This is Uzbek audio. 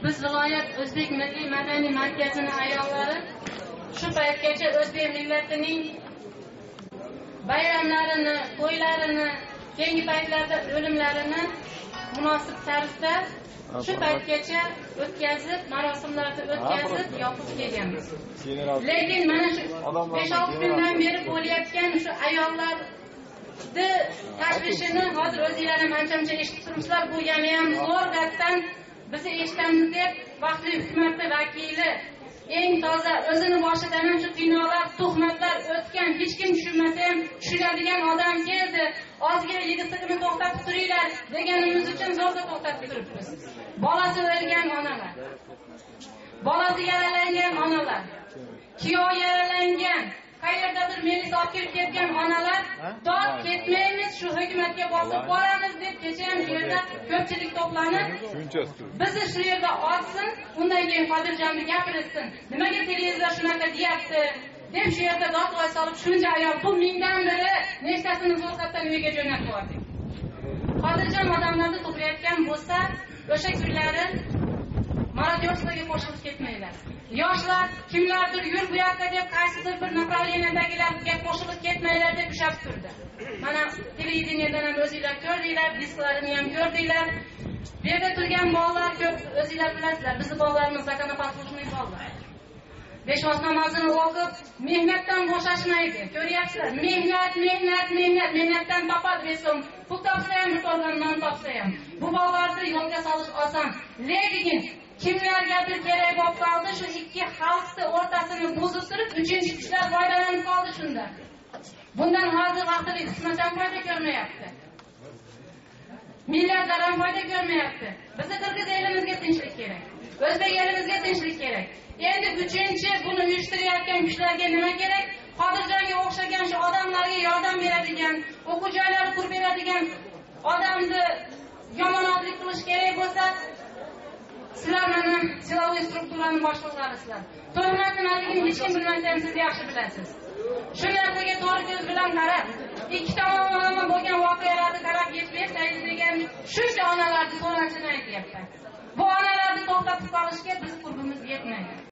Biz viloyat O'zbek Milliy Madaniy Markazining ayollari shu paytgacha o'zbek millatining bayramlarini, to'ylarini, keyingi paytlarda o'limlarini munosib tarzda shu paytgacha o'tkazib, marosimlarni o'tkazib, yopib kelganmiz. Lekin mana shu 5-6 kundan beri bo'layotgan shu ayollarni tashvishini hozir o'zinglar ham ancha-muncha eshitib turibsizlar. Bu yana ham zo'r gapdan bizni eshitamiz deb vaqtli hukumatni vakili eng toza o'zini boshidan ham shu qiynoqlar, tuhmatlar o'tgan, hech kim tushunmasa ham tushunadigan odam keldi. Ozgina yigitlikni to'xtatib turinglar deganimiz uchun zo'rg'a to'xtatib turibmiz. Bolasi o'lgan onalar, bolasi yaralangan onalar, kuyov yaralangan, qayerdadir milisa olib kirib ketgan onalar dod ketmaymiz, shu hukumatga bosib boramiz deb kecha ham shu yerda ko'pchilik to'planib, bizni shu yerda otsin, undan keyin Qodirjonni gapirsin, nimaga televizor shunaqa deyapti deb shu yerda dod voy solib shuncha ayol, bu mingdan biri nechtasini zo'rg'atdan uyga jo'natib yubordik. Qodirjon odamlarni to'playotgan bo'lsa, o'sha kunlari marodyorstvoga qo'shilib ketmanglar. Yoshlar kimlardir yur bu yoqqa deb qaysidir bir направление dagilarga qo'shilib ketmanglar deb ushlab turdi. Mana televideniyadan ham o'zinglar ko'rdinglar, disklarini ham ko'rdinglar. Bu yerda turgan bolalar ko'p, o'zinglar bilasizlar, bizni bolalarimiz законопослушный bolalar. 5 vaqt namozini o'qib, mehnatdan bo'shashmaydi. Ko'ryapsizlar, mehnat, mehnat, mehnat, mehnatdan topadi 5 so'm. Pul topsa ham, bir to'rdan non topsa ham. Bu bolalarni yo'lga solish oson. Lekin kimlargadir kerak bo'lib qoldi, shu ikki xalqni o'rtasini buzib turib, uchinchi kuchlar foydalanib qoldi shunda. Bundan hozir vaqtli hukumat ham foyda ko'rmayapti. Millatlar ham foyda ko'rmayapti. Bizni qirg'iz elimizga tinchlik kerak. O'zbek elimizga tinchlik kerak. Endi uchinchi buni uyushtirayotgan kuchlarga nima kerak? Qodirjonga o'xshagan shu odamlarga yordam beradigan, o'quv joylari qurib beradigan odamni yomonotlik qilish kerak bo'lsa, sizlar mana siloviy strukturaning boshliqlarisizlar. Tuhmat nimaligini hech kim bilmasa ham siz yaxshi bilasiz. Shu narsaga to'g'ri ko'z bilan qarab, ikki tomonlama bo'lgan voqealarni qarab yetib bersangiz degan shuncha onalarni so'ranchini aytyapman. Bu onalarni to'xtatib qolishga biz qurbimiz yetmaydi.